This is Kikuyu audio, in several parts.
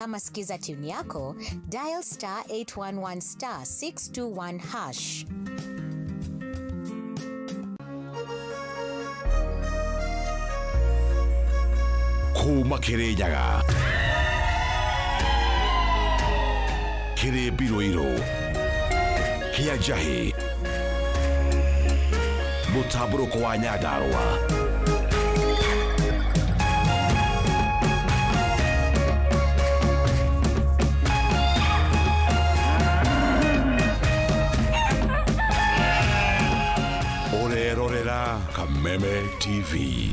Ama sikiza tune yako, dial star 811 star 621 hash. Kuma Kirinyaga kĩrĩ mbirũirũ kĩa njahĩ mũtambũrũko wa Nyandarũa. Ũrerorera Kameme TV.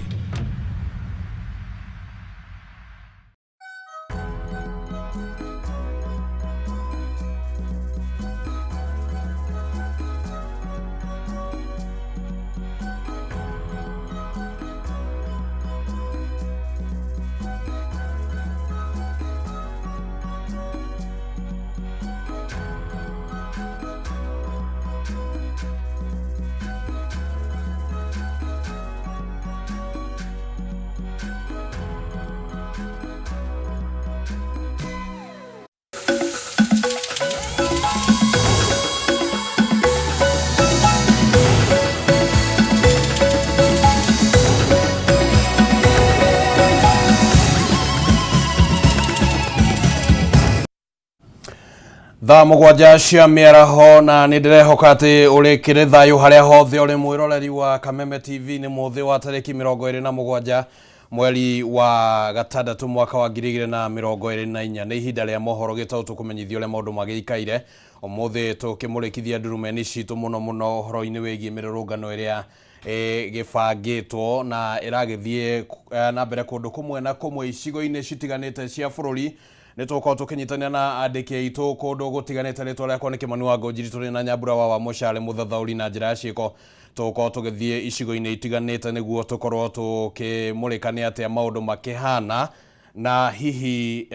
Thaa 7 cia mĩaraho, na nĩ ndĩrehoka atĩ ũrĩ kĩrĩ thayũ harĩa hothe ũrĩ. Mwĩroreri wa Kameme TV, nĩ mũthĩ wa tarĩki 27 mweri wa gatandatũ mwaka wa 2024. Nĩ ihinda rĩa mohoro gĩtaũ, tũkũmenyithia ũrĩa maũndũ magĩikaire ũmũthĩ, tũkĩmũrĩkithia ndurumeni citũ mũno mũno ũhoro-inĩ wĩgiĩ mĩrũrũngano ĩrĩa ĩgĩbangĩtwo na ĩragĩthiĩ na mbere kũndũ kũmwe na kũmwe icigo-inĩ citiganĩte cia bũrũri. Nĩ tũgũkorwo tũkĩnyitanĩra na andĩki aitũ kũndũ gũtiganĩte. Rĩtwa rĩakwa nĩ Kĩmani wa Ngũnjiri, tũrĩ na Nyambura wa Mũcare, mũthathaũri na njĩra ya ciĩko. Tũgũkorwo tũgĩthiĩ icigo-inĩ itiganĩte nĩguo tũkorwo tũkĩmũrĩka nĩ atĩa maũndũ makĩhana, na hihi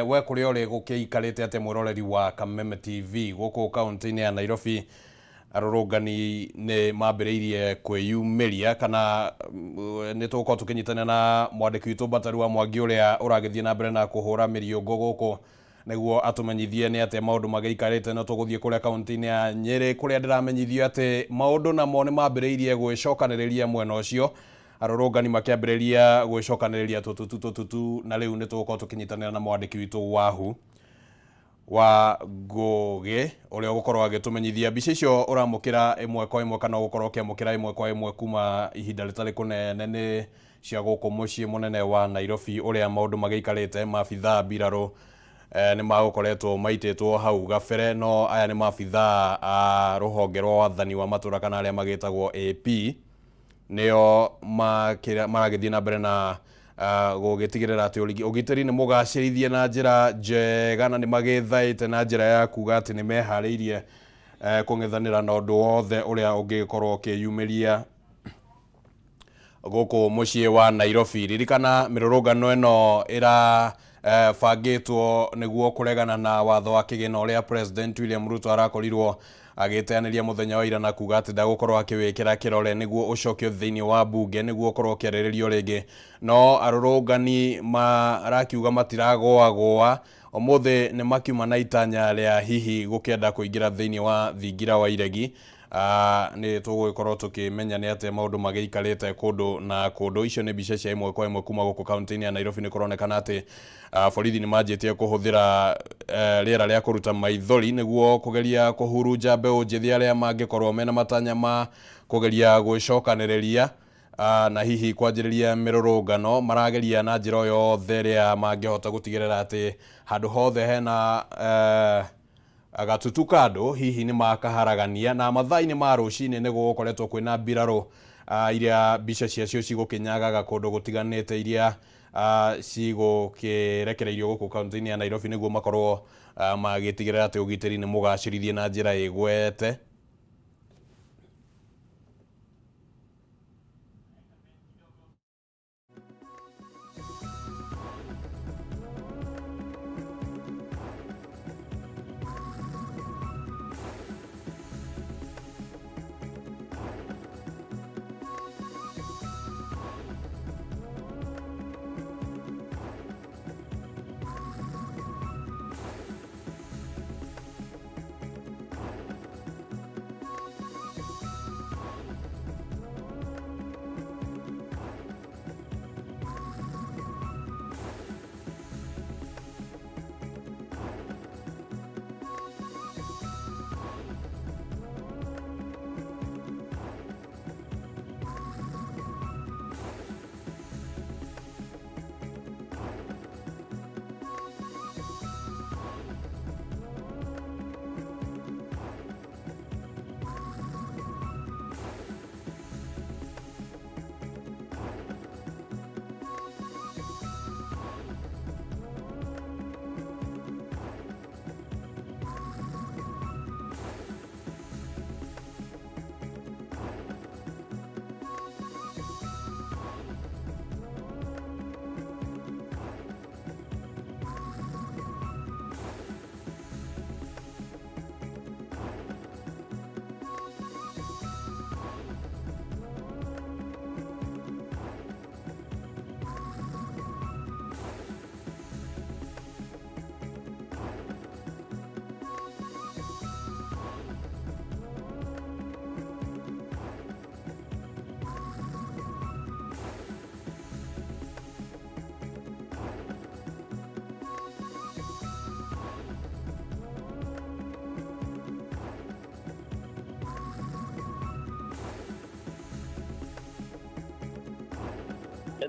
we kũrĩa ũrĩ gũkĩikarĩte atĩa. Mwĩroreri wa Kameme TV, gũkũ kaunti-inĩ ya Nairobi arũrũngani nĩ mambĩrĩirie kwĩyumĩria, kana nĩ tũgũkorwo tũkĩnyitanĩra na mwandĩki witũ Mbataru wa Mwangi ũrĩa ũragĩthiĩ na mbere na kũhũra mĩriũngũ gũkũ nĩguo atũmenyithie nĩ atĩa maũndũ magĩikarĩte. No tũgũthiĩ kũrĩa kaunti-inĩ ya Nyĩrĩ, kũrĩa ndĩramenyithio atĩ maũndũ namo nĩ mambĩrĩirie gwĩcokanĩrĩria mwena ũcio, arũrũngani makĩambĩrĩria gwĩcokanĩrĩria tũtutu tũtutu, na rĩu nĩ tũgũkorwo tũkĩnyitanĩra na mwandĩki witũ Wahu wa Ngũgĩ ũrĩa ũgũkorwo agĩtũmenyithia. Mbica icio ũramũkĩra ĩmwe kwa ĩmwe, kana ũgũkorwo ũkĩamũkĩra ĩmwe kwa ĩmwe kuma ihinda rĩtarĩ kũnene, nĩ cia gũkũ mũciĩ mũnene wa Nairobi, ũrĩa maũndũ magĩikarĩte. Maabithaa mbirarũ nĩ magũkoretwo maitĩtwo hau gabere, no aya nĩ maabithaa a rũhonge rwa wathani wa matũra, kana arĩa magĩtagwo AP, nĩo maragĩthiĩ na mbere na gũgĩtigĩrĩra atĩ ũgitĩri nĩ mũgacĩrithie na njĩra njega, na nĩ magĩthaĩte na njĩra ya kuga atĩ nĩ meharĩirie kũng'ethanĩra na ũndũ wothe ũrĩa ũngĩkorwo ũkĩyumĩria gũkũ mũciĩ wa Nairobi. Ririkana mĩrũrũngano ĩno ĩra bangĩtwo nĩguo kũregana na watho wa kĩgĩna ũrĩa President William Ruto arakorirwo agĩteanĩria mũthenya wa ira na kuga atĩ ndagũkorwo akĩwĩkĩra kĩrore nĩguo ũcokio thĩinĩ wa bunge nĩguo ũkorwo ũkĩarĩrĩrio rĩngĩ. No arũrũngani marakiuga matiragũagũa, ũmũthĩ nĩ makiuma na itanya rĩa hihi gũkĩenda kũingĩra thĩinĩ wa thingira wa iregi. Nĩ tũgũgĩkorwo tũkĩmenya nĩ atĩa maũndũ magĩikarĩte kũndũ na kũndũ. Icio nĩ mbica cia ĩmwe kwa ĩmwe kuma gũkũ kaunti-inĩ ya Nairobi. Nĩ kũronekana atĩ borithi nĩ manjĩtie kũhũthĩra rĩera rĩa kũruta maithori nĩguo kũgeria kũhurunja mbeũ njĩthĩ arĩa mangĩkorwo mena matanya ma kũgeria gwĩcokanĩrĩria na hihi kwanjĩrĩria mĩrũrũngano. Marageria na njĩra o yothe ĩrĩa mangĩhota gũtigĩrĩra atĩ handũ hothe hena gatutu ka andũ hihi nĩ makaharagania. Na mathaa-inĩ ma rũcinĩ nĩ gũgũkoretwo kwĩna mbirarũ iria mbica ciacio cigũkĩnyagaga kũndũ gũtiganĩte, iria cigũkĩrekereirio gũkũ kaunti-inĩ ya Nairobi nĩguo makorwo magĩtigĩrĩra atĩ ũgitĩri nĩ mũgacĩrithie na njĩra ĩgwete.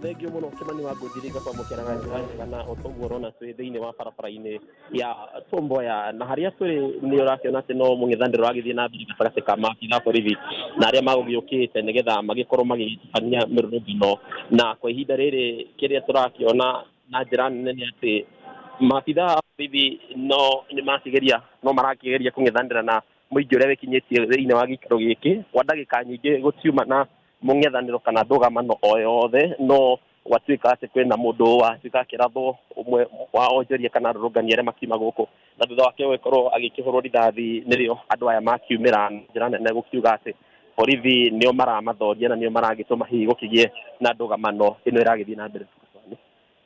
Thengio mũno Kĩmani wa Ngũnjiri, ngakwamũkĩra na njĩra njega na ũtoguo ũrona twĩ thĩinĩ wa barabara-inĩ ya Tom Mboya, na harĩa tũrĩ nĩ ũrakĩona atĩ no mũng'ethanĩro ũragĩthiĩ na mbere gatagatĩ ka maabitha a borithi na arĩa magũgĩũkĩte nĩgetha magĩkorwo magĩtabania mĩrũrũngano. Na kwa ihinda rĩrĩ kĩrĩa tũrakĩona na njĩra nene nĩ atĩ maabitha a borithi no nĩ makĩgeria no marakĩgeria kũng'ethanĩra na mũingĩ ũrĩa wĩkinyĩtie thĩinĩ wa gĩikaro gĩkĩ. Kwa ndagĩka nyingĩ gũtiuma na mũng'ethanĩro kana ndũgamano o yothe, no gwatuĩka atĩ kwĩna mũndũ watuĩka akĩrathwo, ũmwe wa onjoria kana arũrũngani arĩa makiuma gũkũ, na thutha wake gũgĩkorwo agĩkĩhũrwo rithathi, nĩrĩo andũ aya makiumĩra na njĩra nene gũkiuga atĩ borithi nĩo maramathoria na nĩo maragĩtũma hihi gũkĩgĩe na ndũgamano ĩno ĩragĩthiĩ na mbere.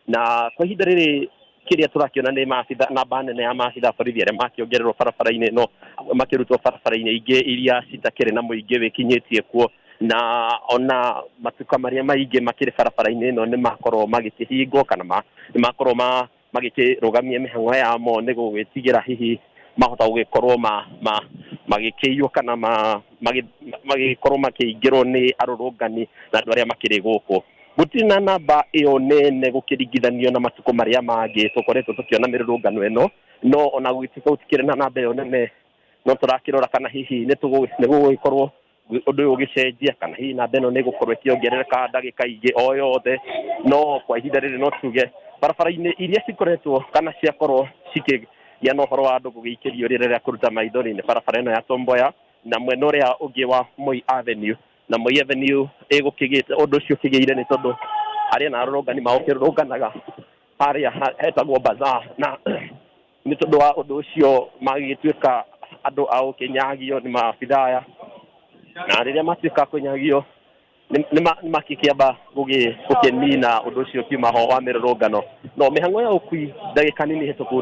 Na kwa ihinda rĩrĩ kĩrĩa tũrakĩona nĩ maabitha, namba nene ya maabitha a borithi arĩa makĩongererwo barabara-inĩ ĩno, makĩrutwo barabara-inĩ ingĩ iria citakĩrĩ na mũingĩ wĩkinyĩtie kuo, na ona matuka marĩa maingĩ makĩrĩ barabara-inĩ ĩno nĩ makorwo magĩkĩhingwo kana nĩ makorwo magĩkĩrũgamia mĩhang'o yamo nĩ gũgĩtigĩra hihi mahota gũgĩkorwo magĩkĩiywo kana magĩkorwo makĩingĩrwo nĩ arũrũngani na andũ arĩa makĩrĩ gũkũ. Gũtirĩ na namba ĩyo nene gũkĩringithanio na matukũ marĩa mangĩ tũkoretwo tũkĩona mĩrũrũngano ĩno, no ona gũgĩtuĩka gũtikĩrĩ na namba ĩyo nene, no tũrakĩrora kana hihi nĩ gũgũgĩkorwo ũndũ ũyũ ũgĩcenjia, kana hihi namba ĩno nĩ ĩgũkorwo ĩkĩongerereka ndagĩka ingĩ o yothe. No kwa ihinda rĩrĩ no tuge barabara-inĩ iria cikoretwo kana ciakorwo cikĩgĩa na ũhoro wa andũ gũgĩikĩrio rĩera rĩa kũruta maithori nĩ barabara ĩno ya Tom Mboya na mwena ũrĩa ũngĩ wa Moi Avenue. Na Moi Avenue ĩgũkĩgĩte ũndũ ũcio ũkĩgĩire nĩ tondũ arĩa na arũrũngani magũkĩrũrũnganaga harĩa hetagwo bazaar, na nĩ tondũ wa ũndũ ũcio magĩgĩtuĩka andũ a gũkĩnyagio nĩ maabitha aya, na rĩrĩa matuĩka kũnyagio nĩ makĩkĩamba gũkĩnina ũndũ ũcio ũkiuma ho wa mĩrũrũngano. No mĩhang'o ya ũkui ndagĩka nini hĩtũku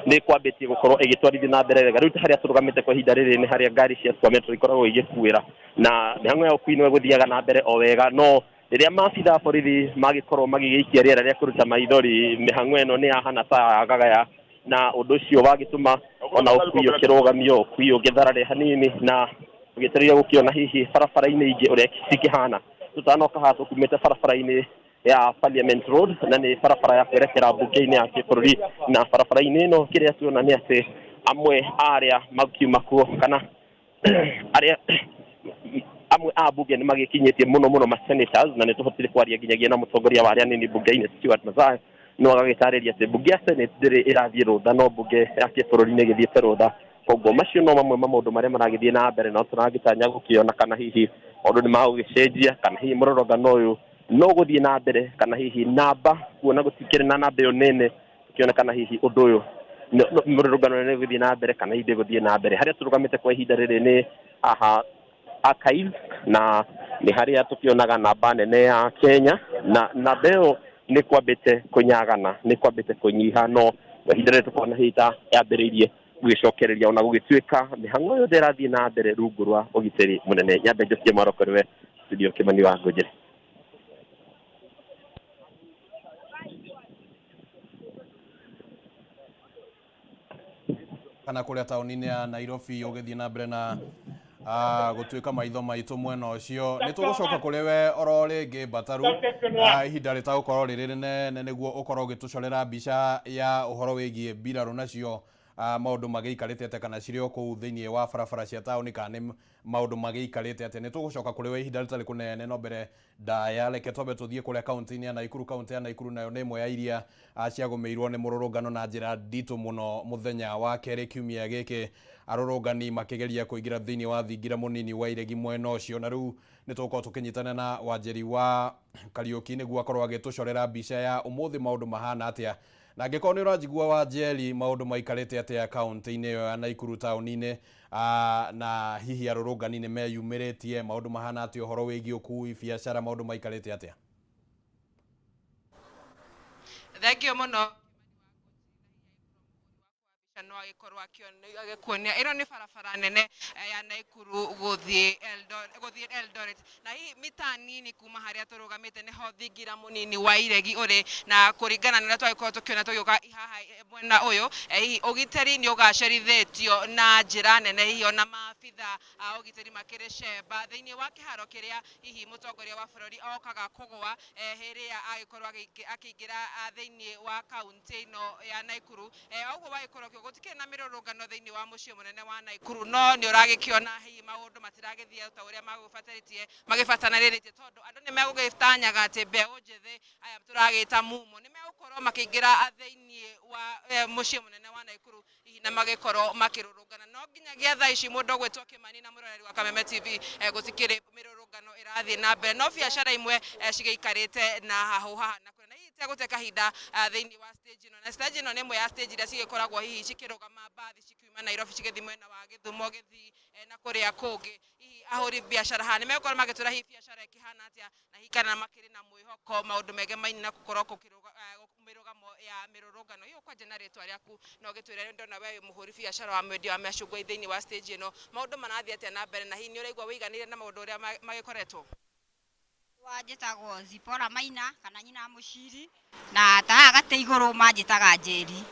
nĩ kwambĩtie gũkorwo ĩgĩtwarithio na mbere wega. Rĩu ta harĩa tũrũgamĩte kwa ihinda rĩrĩ nĩ harĩa ngari cia Super Metro ikoragwo igĩkuĩra, na mĩhang'o ya ũkui no ĩgũthiaga na mbere o wega, no rĩrĩa maabitha a borithi magĩkorwo magĩgĩikia rĩera rĩa kũruta maithori, mĩhang'o ĩno nĩ yahana ta yagagaya, na ũndũ ũcio wagĩtũma ona ũkui ũkĩrũgamio, ũkui ũgĩtharare hanini, na ũgĩtereria gũkĩona hihi barabara-inĩ ingĩ ũrĩa cikĩhana. Tũtanoka haha tũkumĩte barabara-inĩ ya Parliament Road, na nĩ barabara ya kwerekera mbunge-inĩ ya kĩbũrũri, na barabara-inĩ ĩno kĩrĩa tuona nĩ atĩ amwe a arĩa makiuma kuo kana arĩa amwe a mbunge nĩ magĩkinyĩtie mũno mũno ma senators, na nĩ tũhotire kwaria nginyagia na mũtongoria wa arĩa anini mbunge-inĩ Stewart Madzayo, no agagĩtarĩria atĩ mbunge ya Senate ndĩrĩ ĩrathiĩ rũtha, no mbunge ya kĩbũrũri nĩ ĩgĩthiĩte rũtha. Koguo macio no mamwe ma maũndũ marĩa maragĩthiĩ na mbere, no tũragĩtanya gũkĩona kana hihi maũndũ nĩ magũgĩcenjia, kana hihi mũrũrũngano ũyũ no gũthiĩ na mbere, kana hihi namba kuona gũtikĩrĩ na namba ĩyo nene tũkĩona kana hihi ũndũ ũyũ mũrũrũngano nĩ gũthiĩ na mbere kana hihi ndĩgũthiĩ na mbere. Harĩa tũrũgamĩte kwa ihinda rĩrĩ nĩ haha Archives, na nĩ harĩa tũkĩonaga namba nene ya Kenya, na namba ĩyo nĩ kwambĩte kũnyagana, nĩ kwambĩte kũnyiha, no kwa ihinda rĩrĩ tũkona hihi ta yambĩrĩirie gũgĩcokereria, ona gũgĩtuĩka mĩhang'o yothe ĩrathiĩ na mbere rungu rwa ũgitĩri mũnene. Nyambe njokie mwaro kũrĩ we studio, Kĩmani wa Ngũnjĩrĩ. Kana kũrĩa taũni-inĩ ya Nairobi ũgĩthiĩ na mbere na gũtuĩka maitho maitũ mwena ũcio, nĩ tũgũcoka kũrĩ we oro rĩngĩ Mbataru ihinda rĩtagũkorwo rĩrĩ rĩnene nĩguo ũkorwo ũgĩtũcorera mbica ya ũhoro wĩgiĩ mbirarũ nacio maũndũ magĩikarĩte atĩa, kana cirĩ o kũu thĩinĩ wa barabara cia taũni, kana nĩ maũndũ magĩikarĩte atĩa. Nĩ tũgũcoka kũrĩ we ihinda rĩtarĩ kũnene, no mbere ndaya reke twambe tũthiĩ kũrĩa kaunti-inĩ ya Naikuru. Kaunti ya Naikuru nayo nĩ ĩmwe ya iria ciagũmĩirwo nĩ mũrũrũngano na njĩra nditũ mũno mũthenya wa kerĩ kiumia gĩkĩ, arũrũngani makĩgeria kũingĩra thĩinĩ wa thingira mũnini wa iregi mwena ũcio. Na rĩu nĩ tũgũkorwo tũkĩnyitana na Wanjeri wa Kariũki nĩguo akorwo agĩtũcorera mbica ya ũmũthĩ maũndũ mahana atĩa. Na angĩkorwo nĩ ũranjigua Wanjeri, maũndũ maikarĩte atĩa kaunti-inĩ ĩyo ya Naikuru taũni-inĩ, na hihi arũrũngani nĩ meyumĩrĩtie, maũndũ mahana atĩa ũhoro wĩgiĩ ũkui, biacara, maũndũ maikarĩte atĩa? Thengio mũno. No agĩkorwo agĩkuonia ĩno nĩ barabara nene ya Naikuru gũthiĩ gũthiĩ Eldoret, na hihi mita nini kuma harĩa tũrũgamĩte nĩho thingira mũnini wa iregi ũrĩ. Na kũringana na ũrĩa twagĩkorwo tũkĩona tũgĩũka haha mwena ũyũ, hihi ũgitĩri nĩ ũgacerithĩtio na njĩra nene, hihi ona maabitha a ũgitĩri makĩrĩ cemba thĩinĩ wa kĩharo kĩrĩa hihi mũtongoria wa bũrũri okaga kũgũa hĩrĩa agĩkorwo akĩingĩra thĩinĩ wa kaunti ĩno ya Naikuru. Ũguo wagĩkorwo kĩo gũtikĩrĩ na mĩrũrũngano thĩinĩ wa mũciĩ mũnene wa Naikuru, no nĩ ũragĩkĩona hihi maũndũ matiragĩthiĩ ta ũrĩa magũbatarĩtie magĩbatanĩrĩtie, tondũ andũ nĩ megũgĩtanyaga atĩ mbeũ njĩthĩ aya tũragĩta mumo nĩ megũkorwo makĩingĩra thĩinĩ wa mũciĩ mũnene wa Naikuru hihi na magĩkorwo makĩrũrũngana. No nginyagia thaa ici mũndũ ũgwĩtwo Kĩmani na mũroreri wa Kameme TV, gũtikĩrĩ mĩrũrũngano ĩrathiĩ na mbere, no biacara imwe cigĩikarĩte na hahũ haha na kũrĩa. Na hihi itegũte kahinda thĩinĩ wa stage ĩno, na stage ĩno nĩ ĩmwe ya stage iria cigĩkoragwo hihi cikĩrũgama mbathi cikiuma Nairobi cigĩthiĩ mwena wa Gĩthumo, Gĩthii na kũrĩa kũngĩ. Hihi ahũri biacara haha nĩ megũkorwo magĩtwĩra hihi biacara ĩkĩhana atĩa, na hihi kana makĩrĩ na mwĩhoko maũndũ megemaine na gũkorwo gũkĩrũga mĩrũgamo ya mĩrũrũngano. Hihi ũkwanja na rĩtwa rĩaku na ũgĩtwĩre, ndona we wĩ mũhũri biacara wa mwendia wa macungwa thĩinĩ wa stage ĩno, maũndũ marathiĩ atĩa na mbere, na hihi nĩ ũraigua wĩiganĩire na maũndũ ũrĩa magĩkoretwo? Wanjĩtagwo Zipora Maina kana nyina Mũciri, na ta haha gatĩ igũrũ manjĩtaga Njeri.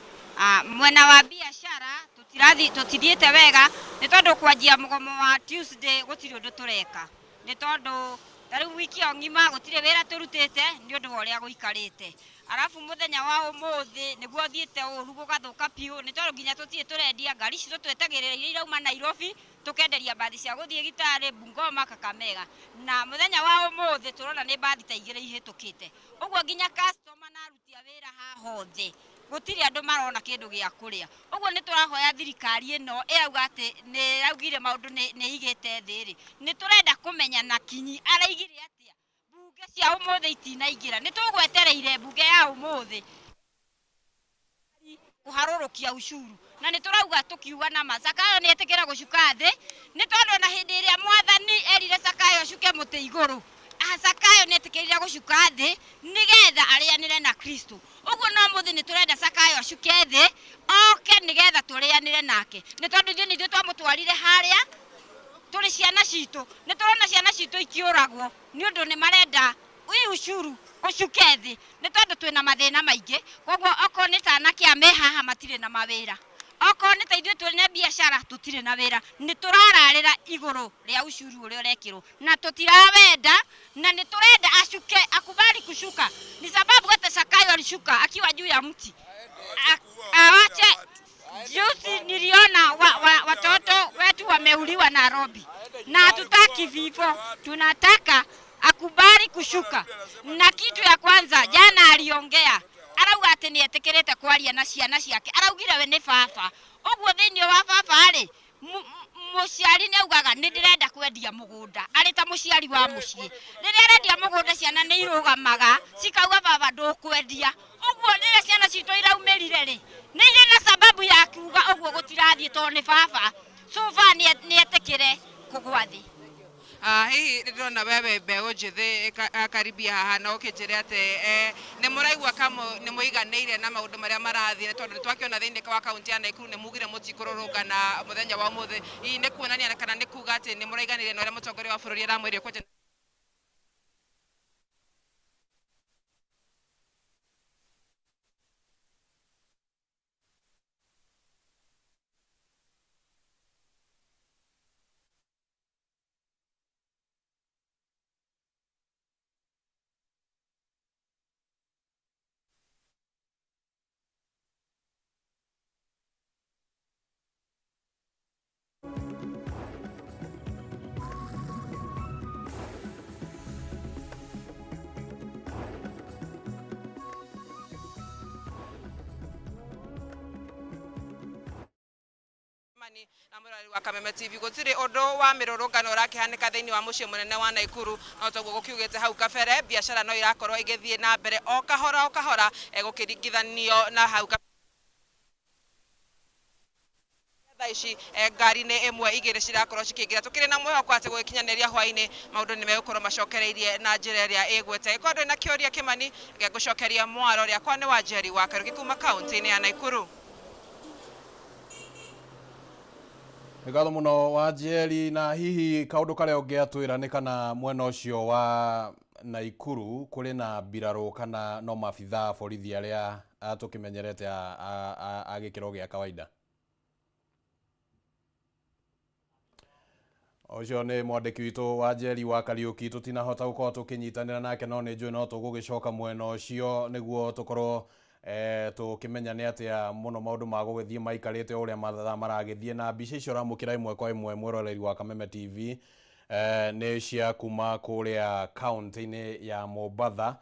Mwena wa biacara tũtirathi tũtithiĩte wega, nĩ tondũ kwanjia mũgomo wa Tuesday gũtirĩ ũndũ tũreka, nĩ tondũ ta rĩu wiki ĩyo ng'ima gũtirĩ wĩra tũrutĩte nĩ ũndũ wa ũrĩa gũikarĩte. Arabu mũthenya wa ũmũthĩ nĩguo thiĩte ũru gũgathũka biũ, nĩ tondũ nginya tũtirĩ tũrendia ngari citũ, twetagĩrĩra iria irauma Nairobi tũkenderia mbathi cia gũthiĩ Gitare, Bungoma, Kakamega. Na mũthenya wa ũmũthĩ tũrona nĩ mbathi ta igĩrĩ ihĩtũkĩte ũguo, nginya customer na aruti a wĩra haha othe gũtirĩ andũ marona kĩndũ gĩa kũrĩa. Ũguo nĩ tũrahoya thirikari ĩno ĩrauga atĩ nĩ ĩraugire maũndũ nĩ ĩigĩte thĩ rĩ, nĩ tũrenda kũmenya na kinyi araigire atĩa. Mbunge cia ũmũthĩ itinaingĩra, nĩ tũgwetereire mbunge ya ũmũthĩ kũharũrũkia ucuru, na nĩ tũrauga tũkiuga nama Zakayo nĩ etĩkĩra gũcuka thĩ, nĩ tondũ ona hĩndĩ ĩrĩa mwathani erire Zakayo acuke mũtĩ igũrũ, Zakayo nĩ etĩkĩrire gũcuka thĩ nĩgetha arĩanĩre na Kristo. Ũguo no mũthĩ nĩ tũrenda Zakayo acuke thĩ oke nĩgetha tũrĩanĩre nake, nĩ tondũ ithuĩ nĩ ithuĩ twamũtwarire harĩa tũrĩ ciana citũ. Nĩ tũrona ciana citũ ikĩũragwo nĩ ũndũ nĩ marenda ui ucuru ũcuke thĩ, nĩ tondũ twĩna mathĩna maingĩ. Koguo okorwo nĩ ta anake aya me haha matirĩ na mawĩra, okorwo nĩ ta ithuĩ twĩ na biacara tũtirĩ na wĩra, nĩ tũrararĩra igũrũ rĩa ucuru ũrĩa ũrekĩrwo na tũtirawenda, na nĩ tũrenda acuke, akubali kushuka, ni sababu hata Zakayo alishuka akiwa juu ya mti. Awache juzi niliona watoto wetu wameuliwa Nairobi, na hatutaki vifo, tunataka akubali kushuka. Na kitu ya kwanza jana aliongea arauga atĩ nĩ etĩkĩrĩte kwaria na ciana ciake, araugire we nĩ baba. Ũguo thĩinĩ wa baba rĩ, mũciari nĩ augaga nĩ ndĩrenda kwendia mũgũnda, arĩ ta mũciari wa mũciĩ, rĩrĩa arendia mũgũnda ciana nĩ irũgamaga cikauga baba ndũkwendia. Ũguo rĩrĩa ciana citũ iraumĩrire rĩ, nĩ irĩ na sababu ya kuga ũguo gũtirathiĩ tondũ nĩ baba. So far nĩ etĩkĩre kũgwa thĩ. Hihi ndĩrona wewe mbeũ njĩthĩ karibia haha na ũkĩnjĩre atĩ nĩ mũraigua kamo nĩ mũiganĩire na maũndũ marĩa marathiĩ, tondũ nĩ twakĩona thĩinĩ wa kaunti ya Naikuru nĩ mugire mũtikũrũrũngana mũthenya wa ũmũthĩ. Hihi nĩ kuonania kana nĩ kuga atĩ nĩ mũraiganĩire na ũrĩa mũtongoria wa bũrũri aramwĩrire kwanja? Na mũrori wa Kameme TV, gũtirĩ ũndũ wa mĩrũrũngano ũrakĩhanĩka thĩinĩ wa mũciĩ mũnene wa Naikuru, no toguo gũkiugĩte hau kabere biacara no irakorwo ĩgĩthiĩ na mbere o kahora o kahora, gũkĩringithanio na hau thaa ici ngari nĩ ĩmwe igĩrĩ cirakorwo cikĩingĩra. Tũkĩrĩ na mwĩhoko atĩ gũgĩkinyanĩria hwaĩ-inĩ maũndũ nĩ megũkorwo macokereirie na njĩra ĩrĩa ĩgwete. Ĩkorwo ndũrĩ na kĩũria Kĩmani, reke ngũcokeria mwaro rĩakwa nĩ wa Njeri wa Kariũki kuma kaunti-inĩ ya Naikuru. Nĩ ngatho mũno Wanjeri. Na hihi kaũndũ karĩa ũngĩatwĩra nĩ kana mwena ũcio wa Naikuru kũrĩ na mbirarũ kana no maabithaa a borithi arĩa tũkĩmenyerete a gĩkĩro gĩa kawaida? Ũcio nĩ mwandĩki witũ wa Njeri wa Kariũki, tũtinahota gũkorwo tũkĩnyitanĩra nake, no nĩ njũĩ no tũgũgĩcoka mwena ũcio nĩguo tũkorwo tũkĩmenya nĩ atĩa mũno maũndũ ma gũgĩthiĩ maikarĩte o ũrĩa mathaa maragĩthiĩ. Na mbica icio ũramũkĩra ĩmwe kwa ĩmwe, mwĩroreri wa Kameme TV, nĩ cia kuma kũrĩa kaũntĩ-inĩ ya Mombatha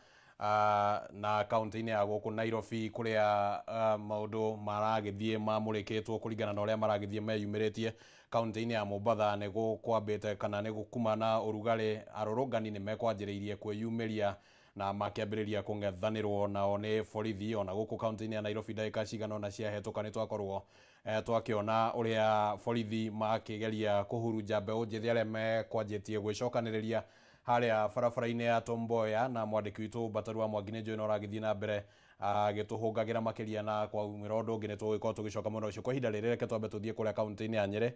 na kaũntĩ-inĩ ya gũkũ Nairobi, kũrĩa maũndũ maragĩthiĩ mamũrĩkĩtwo kũringana na ũrĩa maragĩthiĩ meyumĩrĩtie. Kaũntĩ-inĩ ya Mombatha nĩ gũkwambĩte kana nĩ gũkuma na ũrugarĩ, arũrũngani nĩ mekwanjĩrĩirie kwĩyumĩria na makĩambĩrĩria kũng'ethanĩrwo nao nĩ borithi. Ona gũkũ kaũntĩ-inĩ ya Nairobi, ndagĩka cigana ũna ciahĩtũka, nĩ twakorwo twakĩona ũrĩa borithi makĩgeria kũhurunja mbeũ njĩthĩ arĩa mekwanjĩtie gwĩcokanĩrĩria harĩa barabara-inĩ ya Tom Mboya. Na mwandĩki witũ Mbataru wa Mwangi nĩ njũĩ no ũragĩthiĩ na mbere agĩtũhũngagĩra makĩria, na kwaumĩra ũndũ ũngĩ nĩ tũgũgĩkorwo tũgĩcoka mwena ũcio. Kwa ihinda rĩrĩ, reke twambe tũthiĩ kũrĩa kaũntĩ-inĩ ya Nyĩrĩ.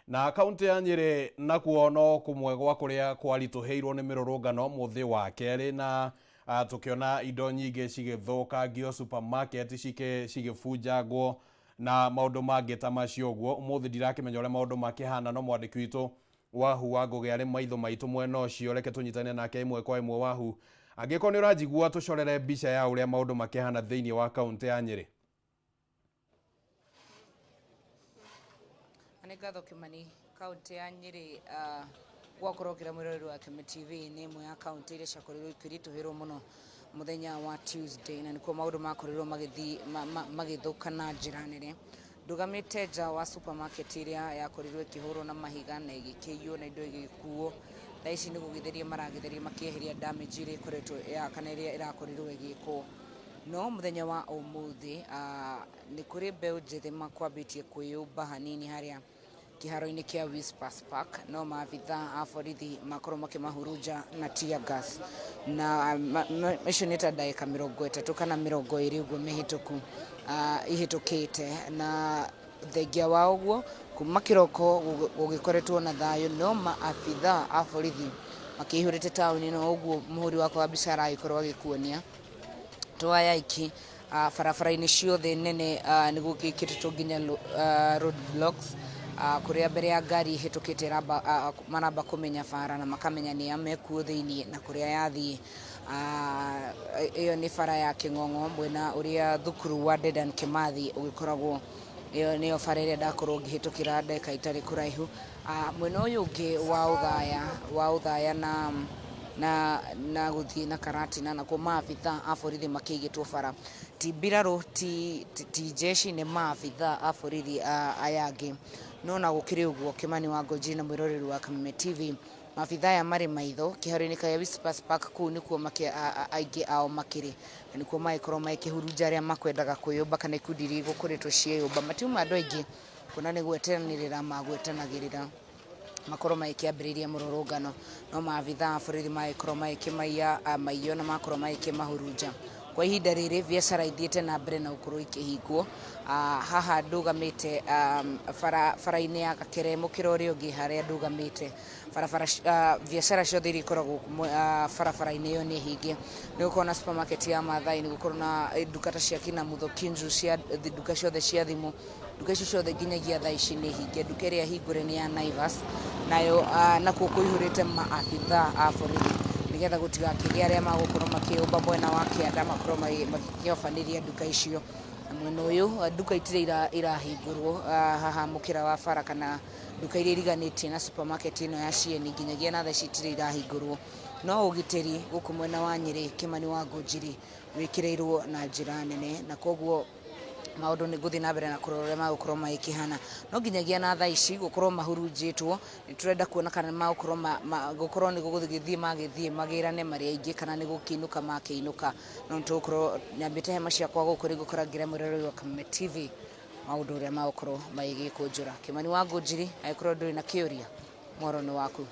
Na kaũntĩ ya Nyĩrĩ nakuo no kũmwe gwa kũrĩa kwaritũhĩirwo nĩ mĩrũrũngano mũthĩ wa kerĩ, na tũkĩona indo nyingĩ cigĩthũkangio, supermarket cigĩbunjangwo na maũndũ mangĩ ta macio ũguo. Ũmũthĩ ndirakĩmenya ũrĩa maũndũ makĩhana, no mwandĩki witũ Wahu wa Ngũgĩ arĩ maitho maitũ mwena ũcio, reke tũnyitane nake ĩmwe kwa ĩmwe. Wahu, angĩkorwo nĩ ũranjigua, tũcorere mbica ya ũrĩa maũndũ makĩhana thĩinĩ wa kaũntĩ ya Nyĩrĩ. Nĩ ngatho, Kimani. Kaũntĩ ya Nyĩrĩ, gwakorwo kĩra mwĩroreri wa Kĩme TV, nĩ ĩmwe ya kaũntĩ iria ciakorirwo ikĩritũhĩrwo mũno mũthenya wa Tuesday, na nĩkuo maũndũ makorirwo magĩthiĩ magĩthũka na njĩra nene. Ndũgamĩte nja wa supermarket ĩrĩa yakorirwo ĩkĩhũrwo na mahiga na ĩgĩkĩiywo na indo igĩkuo. Thaa ici nĩ gũgĩtheria maragĩtheria, makĩeheria damage ĩrĩa ĩkoretwo ya kana ĩrĩa ĩrakorirwo ĩgĩkwo. No mũthenya wa ũmũthĩ nĩ kũrĩ mbeũ njĩthĩ makwambĩtie kwĩyũmba hanini harĩa kĩharo-inĩ kĩa Whispers Park, no maabitha a borithi makorwo makĩmahurunja na tear gas, na icio nĩ ta ndagĩka 30 kana 20 ũguo mĩhĩtũku ihĩtũkĩte. Na thengia wa ũguo, kuma kĩroko gũgĩkoretwo na thayũ, no maabitha a borithi makĩihũrĩte taũni. No ũguo mũhũri wakwa wa mbica aragĩkorwo agĩkuonia twaya iki barabara-inĩ ciothe nene nĩ gũgĩkĩrĩtwo nginya road blocks, kũrĩa mbere ya ngari ĩhĩtũkĩte maramba kũmenya bara na makamenya nĩa mekuo thĩiniĩ na kũrĩa yathiĩ. Ĩyo nĩ bara ya Kĩng'ong'o, mwena ũrĩa thukuru wa Dedan Kimathi ũgĩkoragwo. Ĩyo nĩyo bara ĩrĩa ndakorwo ngĩhĩtũkĩra ndagĩka itarĩ kũraihu. Mwena ũyũ ũngĩ wa Ũthaya na gũthiĩ na Karatina, nakuo maabitha a borithi makĩigĩtwo bara, ti mbirarũ, ti jeshi, nĩ maabitha a borithi aya angĩ. No na gũkĩrĩ ũguo, Kimani wa Ngũnjiri na mwĩroreri wa Kameme TV, maabitha aya marĩ maitho kĩharo-inĩ kĩa Whispers Park. Kũu nĩkuo aingĩ ao makĩrĩ, na nĩkuo magĩkorwo magĩkĩhurunja arĩa makwendaga kwĩyũmba kana ikundi iria igũkoretwo cieyũmba. Matiuma andũ aingĩ, kuona nĩ gwetanĩrĩra magwetanagĩrĩra makorwo magĩkĩambĩrĩria mũrũrũngano, no maabitha a borithi magĩkorwo magĩkĩmaiya maiyo na makorwo magĩkĩmahurunja. Kwa ihinda rĩrĩ, biacara ithiĩte na mbere na gũkorwo ikĩhingwo. Haha ndũgamĩte bara-inĩ ya Gakere, mũkĩra ũrĩa ũngĩ harĩa ndũgamĩte, barabara, biacara ciothe iria ikoragwo barabara-inĩ ĩyo nĩ hinge. Nĩ gũkorwo na supermarket ya Maathai, nĩ gũkorwo na nduka ta cia kina Muthokinju, cia nduka ciothe cia thimũ, nduka icio ciothe nginyagia thaa ici nĩ hinge. Nduka ĩrĩa hingũre nĩ ya Naivas nayo, nakuo kũihũrĩte maabitha a borithi nĩgetha gũtigakĩgĩe arĩa magũkorwo makĩyũmba mwena wa kĩanda makorwo makĩobanĩria nduka icio. Na mwena ũyũ nduka itirĩ irahingũrwo haha mũkĩra wa bara, kana nduka iria iriganĩtie na supermarket ĩno ya Cieni, nginyagia na thaa ici itirĩ irahingũrwo. No ũgitĩri gũkũ mwena wa Nyĩrĩ, Kimani wa Ngũnjiri, wĩkĩrĩirwo na njĩra nene, na koguo maũndũ nĩ ngũthiĩ na mbere na kũrora ũrĩa magũkorwo magĩkĩhana. No nginyagia na thaa ici gũkorwo mahurunjĩtwo, nĩ tũrenda kuona kana nĩ magũkorwo gũkorwo nĩ gũgĩthiĩ magĩthiĩ magĩrane marĩ aingĩ kana nĩ gũkĩinũka makĩinũka. No nĩ tũgũkorwo nyambĩte hema ciakwa gũkũ rĩu gũkora mwĩroreri wa Kameme TV maũndũ ũrĩa magũkorwo magĩgĩkũnjũra. Kimani wa Ngũnjiri, angĩkorwo ndũrĩ na kĩũria, mworo nĩ waku.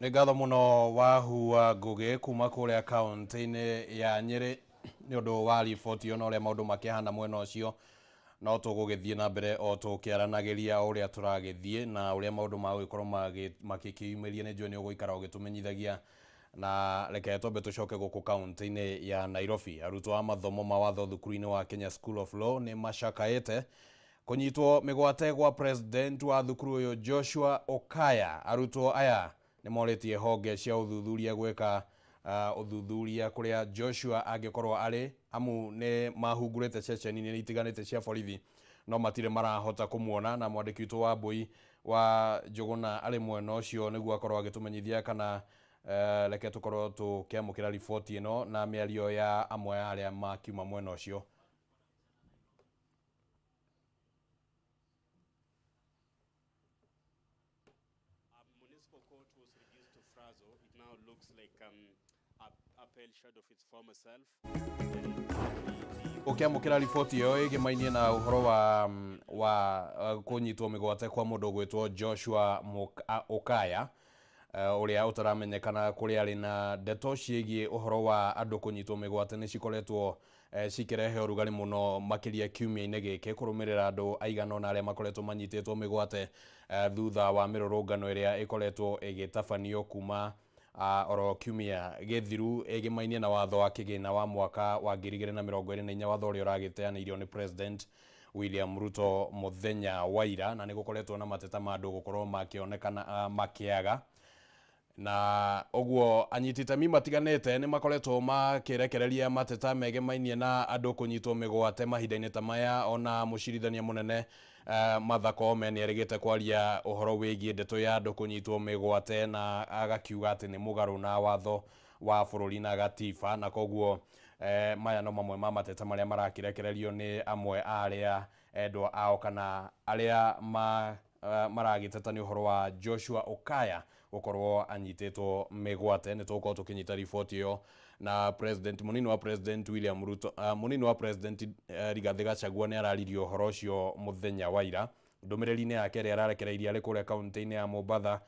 Nĩ ngatho mũno, Wahu wa Ngũgĩ, kuma kũrĩa kaũntĩ-inĩ ya Nyĩrĩ. Nĩ ũndũ wa riboti ĩyo na ũrĩa maũndũ makĩhana mwena ũcio. No tũgũgĩthiĩ na mbere o tũkĩaranagĩria o ũrĩa tũragĩthiĩ na ũrĩa maũndũ magũgĩkorwo makĩkĩyumĩria. Nĩ njũĩ nĩ ũgũikara ũgĩtũmenyithagia. Na reke twambe tũcoke gũkũ kaunti-inĩ ya Nairobi. Arutwo a mathomo ma watho thukuru-inĩ wa Kenya School of Law nĩ macakaĩte kũnyitwo mĩgwate gwa president wa thukuru ũyũ Joshua Okaya. Arutwo aya nĩ morĩtie honge cia ũthuthuria gwĩka ũthuthuria kũrĩa Joshua angĩkorwo arĩ, amu nĩ mahungurĩte ceceni-inĩ itiganĩte cia borithi no matirĩ marahota kũmuona. Na mwandĩki witũ wa Mbui wa Njũgũna arĩ mwena ũcio nĩguo akorwo agĩtũmenyithia kana reke tũkorwo tũkĩamũkĩra riboti ĩno na mĩario ya amwe a arĩa makiuma mwena ũcio. Municipal court was reduced to Frazo. It now looks like a pale shadow of its former self. Ũkĩamũkĩra riboti ĩyo ĩgĩmainie na ũhoro wa kũnyitwo mĩgwate kwa mũndũ ũgwĩtwo Joshua Okaya, ũrĩa ũtaramenyekana kũrĩa arĩ, na ndeto ciĩgiĩ ũhoro wa andũ kũnyitwo mĩgwate nĩ cikoretwo cikĩrehe ũrugarĩ mũno makĩria kiumia-inĩ gĩkĩ, kũrũmĩrĩra andũ aigana ũna arĩa makoretwo manyitĩtwo mĩgwate thutha wa mĩrũrũngano ĩrĩa ĩkoretwo ĩgĩtabanio kuma oro kiumia gĩthiru, ĩgĩmainie na watho wa kĩgĩna wa mwaka wa 2024, watho ũrĩa ũragĩteanĩirio nĩ President William Ruto mũthenya wa ira. Na nĩ gũkoretwo na mateta ma andũ gũkorwo makĩonekana makĩaga, na ũguo anyiti itemi matiganĩte nĩ makoretwo makĩrekereria mateta megemainie na andũ kũnyitwo mĩgwate mahinda-inĩ ta maya. Ona mũcirithania mũnene Martha Koome nĩ erĩgĩte kwaria ũhoro wĩgiĩ ndeto ya andũ kũnyitwo mĩgwate, na agakiuga atĩ nĩ mũgarũ na watho wa bũrũri na gatiba. Na koguo maya no mamwe ma mateta marĩa marakĩrekererio nĩ amwe a arĩa endwa ao kana arĩa maragĩteta nĩ ũhoro wa Joshua Okaya gũkorwo anyitĩtwo mĩgwate. Nĩ tũgũkorwo tũkĩnyita riboti ĩyo. Na president, mũnini wa President William Ruto, mũnini wa President Rigathĩ Gachagua nĩ araririe ũhoro ũcio mũthenya wa ira ndũmĩrĩri-inĩ yake ĩrĩa ararekereirie arĩ kũrĩa kaunti-inĩ ya Mombatha.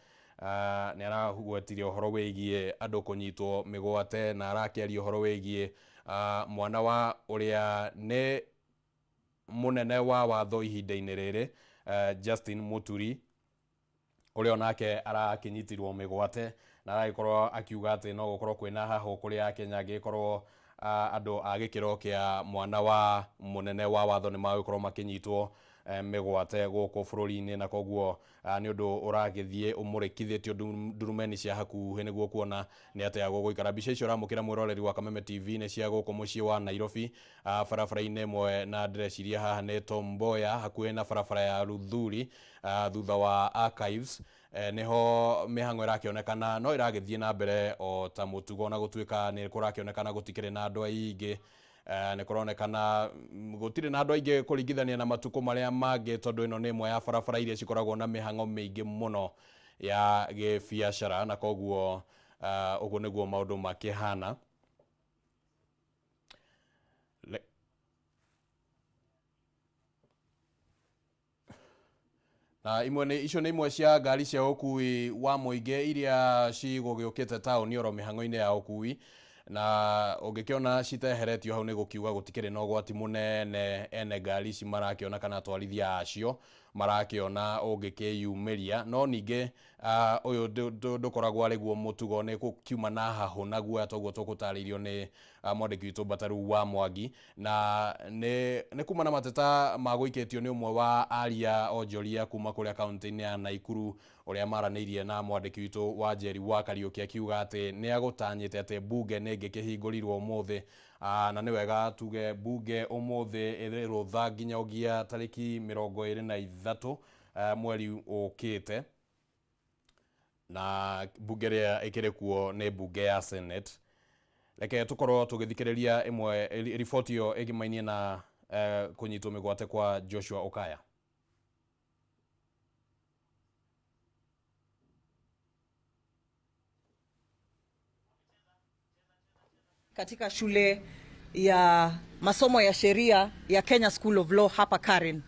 Nĩ aragwetire ũhoro wĩgiĩ andũ kũnyitwo mĩgwate, na arakĩaria ũhoro wĩgiĩ mwana wa ũrĩa nĩ mũnene wa watho ihinda-inĩ rĩrĩ, Justin Muturi, ũrĩa onake arakĩnyitirwo mĩgwate, na aragĩkorwo akiuga atĩ no gũkorwo kwĩna hahũ kũrĩ Akenya angĩkorwo andũ a gĩkĩro kĩa mwana wa mũnene wa watho nĩ magũkorwo makĩnyitwo mĩgwate gũkũ bũrũri-inĩ. Na koguo nĩ ũndũ ũragĩthiĩ ũmũrĩkithĩtio ndurumeni cia hakuhĩ nĩguo kuona nĩ atĩa gũgũikara. Mbica icio ũramũkĩra, mwĩroreri wa Kameme TV, nĩ cia gũkũ mũciĩ wa Nairobi, barabara-inĩ ĩmwe, na ndĩreciria haha nĩ Tom Mboya, hakuhĩ na barabara ya Luthuri, thutha wa Archives. Niho mĩhang'o ĩrakĩonekana no ĩragĩthiĩ na mbere o ta mũtugo, na gũtuĩka nĩ kũrakĩonekana gũtikĩrĩ na andũ aingĩ. Nĩ kũronekana gũtirĩ na andũ aingĩ kũringithania na matukũ marĩa mangĩ, tondũ ĩno nĩ ĩmwe ya barabara iria cikoragwo na mĩhang'o mĩingĩ mũno ya gĩbiacara. Na koguo ũguo nĩguo maũndũ makĩhana. Na imwe nĩ icio nĩ imwe cia ngari cia ũkui wa mũingĩ iria cigũgĩũkĩte taũni oro mĩhang'o-inĩ ya ũkui, na ũngĩkĩona citeheretio hau nĩ gũkiuga gũtikĩrĩ na ũgwati mũnene ene ngari ici marakĩona kana atwarithia acio marakĩona ũngĩkĩyumĩria. No ningĩ ũyũ ndũkoragwo arĩ guo mũtugo, nĩ gũkiuma na hahũ na guoya, toguo tũgũtarĩirio nĩ mwandĩki witũ Mbataru wa Mwangi. Na nĩ kuma na mateta ma gũikĩtio nĩ ũmwe wa aria onjoria kuma kũrĩa kaunti-inĩ ya Naikuru, ũrĩa maranĩirie na mwandĩki witũ wa Njeri wa Kariũki, akiuga atĩ nĩ agũtanyĩte atĩ mbunge nĩ ĩngĩkĩhingũrirwo ũmũthĩ. Na nĩ wega tuge mbunge ũmũthĩ ĩrĩ rũtha nginya ũgia tarĩki 23 mweri ũkĩte, na mbunge ĩrĩa ĩkĩrĩ kuo nĩ mbunge ya Senate. Reke tũkorwo tũgĩthikĩrĩria ĩmwe riboti ĩyo ĩgĩmainie na kũnyitwo mĩgwate kwa Joshua Okaya. Katika shule ya masomo ya sheria ya Kenya School of Law hapa Karen.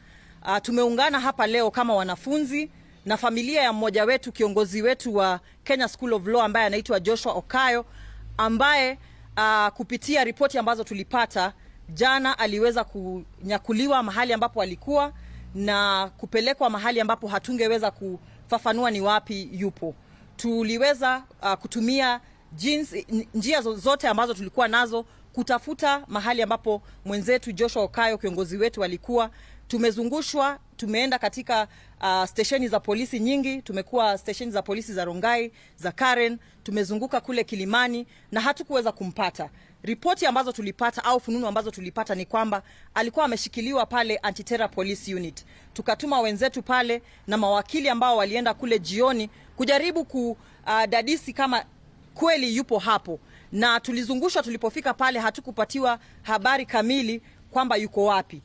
Tumeungana hapa leo kama wanafunzi na familia ya mmoja wetu, kiongozi wetu wa Kenya School of Law ambaye anaitwa Joshua Okayo, ambaye Kupitia ripoti ambazo tulipata jana, aliweza kunyakuliwa mahali ambapo alikuwa na kupelekwa mahali ambapo hatungeweza kufafanua ni wapi yupo. Tuliweza kutumia njia zote ambazo tulikuwa nazo kutafuta mahali ambapo mwenzetu Joshua Okayo, kiongozi wetu, alikuwa. Tumezungushwa, tumeenda katika stesheni za polisi nyingi, tumekuwa stesheni za polisi za Rongai, za Karen, tumezunguka kule Kilimani na hatukuweza kumpata. Ripoti ambazo tulipata au fununu ambazo tulipata ni kwamba alikuwa ameshikiliwa pale Anti-Terror Police Unit. Tukatuma wenzetu pale na mawakili ambao walienda kule jioni kujaribu kudadisi kama kweli yupo hapo, na tulizungushwa. Tulipofika pale hatukupatiwa habari kamili kwamba yuko wapi.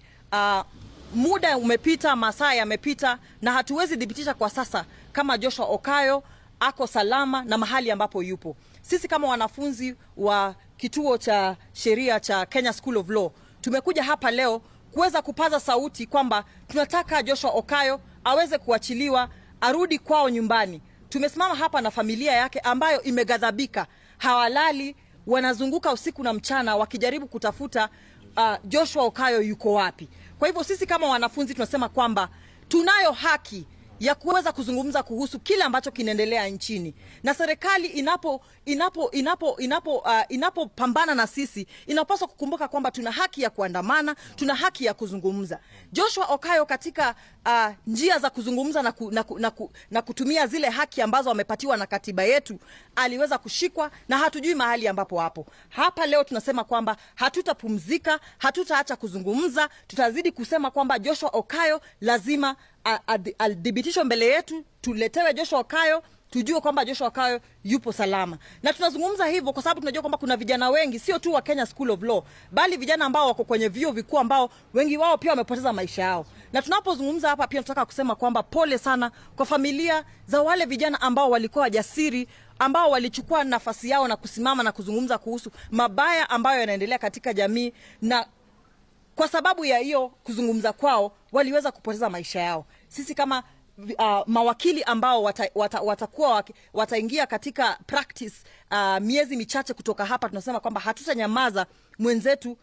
Muda umepita, masaa yamepita, na hatuwezi thibitisha kwa sasa kama Joshua Okayo ako salama na mahali ambapo yupo. Sisi kama wanafunzi wa kituo cha sheria cha Kenya School of Law tumekuja hapa leo kuweza kupaza sauti kwamba tunataka Joshua Okayo aweze kuachiliwa, arudi kwao nyumbani. Tumesimama hapa na familia yake ambayo imeghadhabika, hawalali, wanazunguka usiku na mchana wakijaribu kutafuta Joshua Okayo yuko wapi. Kwa hivyo sisi kama wanafunzi tunasema kwamba tunayo haki ya kuweza kuzungumza kuhusu kile ambacho kinaendelea nchini, na serikali inapopambana na sisi inapaswa kukumbuka kwamba tuna haki ya kuandamana, tuna haki ya kuzungumza. Joshua Okayo katika njia za kuzungumza na kutumia zile haki ambazo amepatiwa na katiba yetu aliweza kushikwa na hatujui mahali ambapo hapo. Hapa leo tunasema kwamba hatutapumzika, hatutaacha kuzungumza, tutazidi kusema kwamba Joshua Okayo lazima adhibitishwe mbele yetu, tuletewe Joshua Okayo, tujue kwamba Joshua Okayo yupo salama. Na tunazungumza hivyo kwa sababu tunajua kwamba kuna vijana wengi sio tu wa Kenya School of Law, bali vijana ambao wako kwenye vyuo vikuu ambao wengi wao pia wamepoteza maisha yao. Na tunapozungumza hapa pia tunataka kusema kwamba pole sana kwa familia za wale vijana ambao walikuwa wajasiri, ambao walichukua nafasi yao na kusimama na kuzungumza kuhusu mabaya ambayo yanaendelea katika jamii, na kwa sababu ya hiyo kuzungumza kwao waliweza kupoteza maisha yao. Sisi kama mawakili ambao wataingia katika practice miezi michache kutoka hapa, tunasema kwamba hatutanyamaza mwenzetu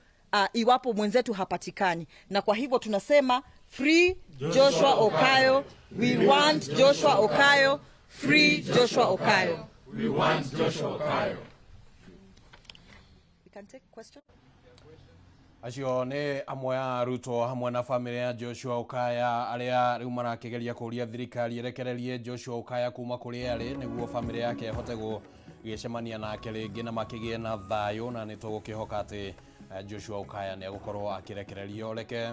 iwapo mwenzetu hapatikani. Na kwa hivyo tunasema free Joshua Okayo, we want Joshua Okayo, free Joshua Okayo. We want Joshua Okayo. We can take question. Acio nĩ amwe a arutwo hamwe na bamĩrĩ ya Joshua Okaya arĩa rĩu marakĩgeria kũria thirikari ĩrekererie Joshua Okaya kuma kũrĩa arĩ nĩguo bamĩrĩ yake ĩhote gũgĩcemania nake rĩngĩ na makĩgĩe na thayũ, na nĩ tũgũkĩhoka atĩ Joshua Okaya nĩ egũkorwo akĩrekererio. Reke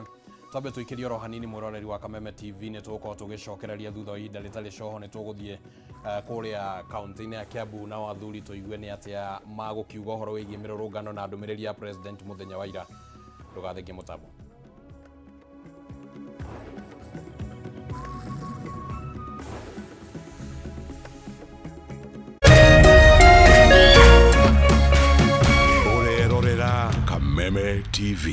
twambe tũikĩrie oro hanini mwĩroreri wa Kameme TV, nĩ tũgũkorwo tũgĩcokereria thutha wa ihinda rĩtarĩ coho. Nĩ tũgũthiĩ kũrĩa kaunti-inĩ ya Kiambu na athuri tũigue nĩ atĩa magũkiuga ũhoro wĩgiĩ mĩrũrũngano na ndũmĩrĩri ya president mũthenya wa ira. Ndũgathengie mũtambo. Ũrerorera Kameme TV.